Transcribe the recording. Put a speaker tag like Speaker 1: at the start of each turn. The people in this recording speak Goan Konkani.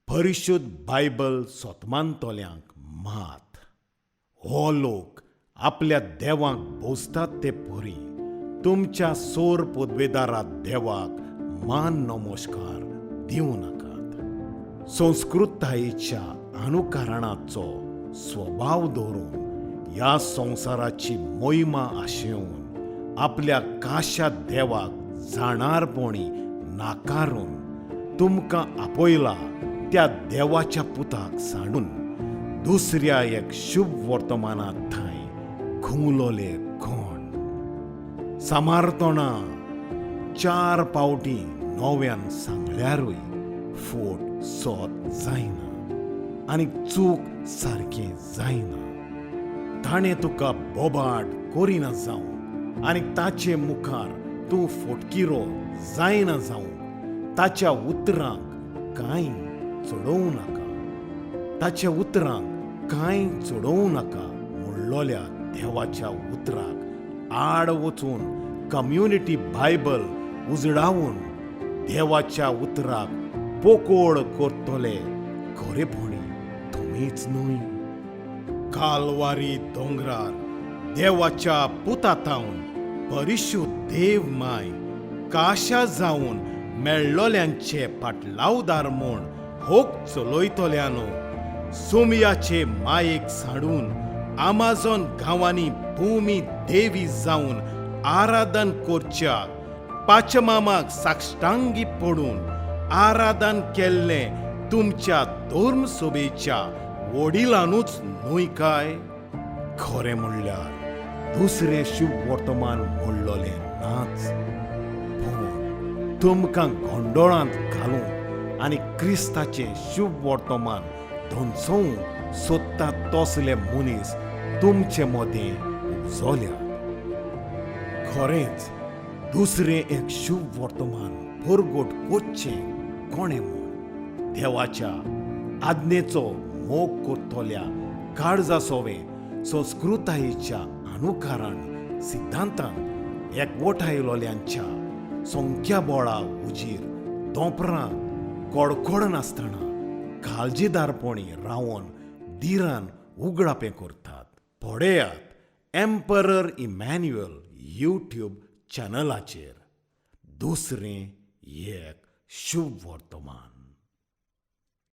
Speaker 1: परिशुद्ध बायबल सोतमानतल्यांक मात. हो लोक आपल्या देवाक भोजतात ते परी तुमच्या सोर पदवेदारा देवाक मान नमस्कार दिवं नाकात. संस्कृतायेच्या अनुकरणाचो स्वभाव दवरून ह्या संवसाराची मोहिमा आशेवन आपल्या काशा देवाक जाणारपणी नाकारून तुमकां आपयला त्या देवाच्या पुताक सांडून दुसऱ्या एक शुभ वर्तमानात थंय घुंवलोले कोण. सामारतोणा 4 पावटी नव्यान सांगल्यारूय फोट सोत जायना आनी चूक सारकें जायना. ताणें तुका बोबाट करिना जावं आनी ताचे मुखार तूं फोटकिरो जायना जावं, ताच्या उतरांक कांय चडोवं नाका, ताच्या उतरांक कांय चडोवं नाका म्हणलोल्या देवाच्या उतराक आड वचून कम्युनिटी बायबल उजडावन देवाच्या उतराक पोकोळ करतले खरेपणी तुमीच न्हय. कालवारी दोंगरार देवाच्या पुतातावन परिशुद्ध देव माय काशा जावन मेळ्ळोल्यांचे पाटलावदार म्हूण होक चलयतल्यानो सोमयाचे मायेक साडून आमाझॉन गांवांनी भूमी देवी जावन आराधन करच्या पाचमामाक साक्षांगी पडून आराधन केल्लें तुमच्या धर्मसभेच्या वडिलानूच न्हय काय? खरें म्हणल्यार दुसरें शुभ वर्तमान म्हणलोलें नाच, पूण तुमकां गोंडोळांत घालूंक आनी क्रिस्ताचें शुभ वर्तमान धोंसोवंक सोदता तसले मनीस तुमचे मदें उपजल्यात. खरेंच दुसरें एक शुभ वर्तमान परगट करचें कोणें म्हूण देवाच्या आज्ञेचो मोग करतल्या काळजा सोवें संस्कृतायेच्या अनुकरण सिद्धांतान एकवटायलोल्यांच्या संख्याबळा उजीर दोंपरां कडकडनासतना काळजीदारपणी रावन दिरान उगडापें करतात. पळयात एम्परर इमॅन्युअल यूट्यूब चॅनलाचेर दुसरें एक शुभ वर्तमान.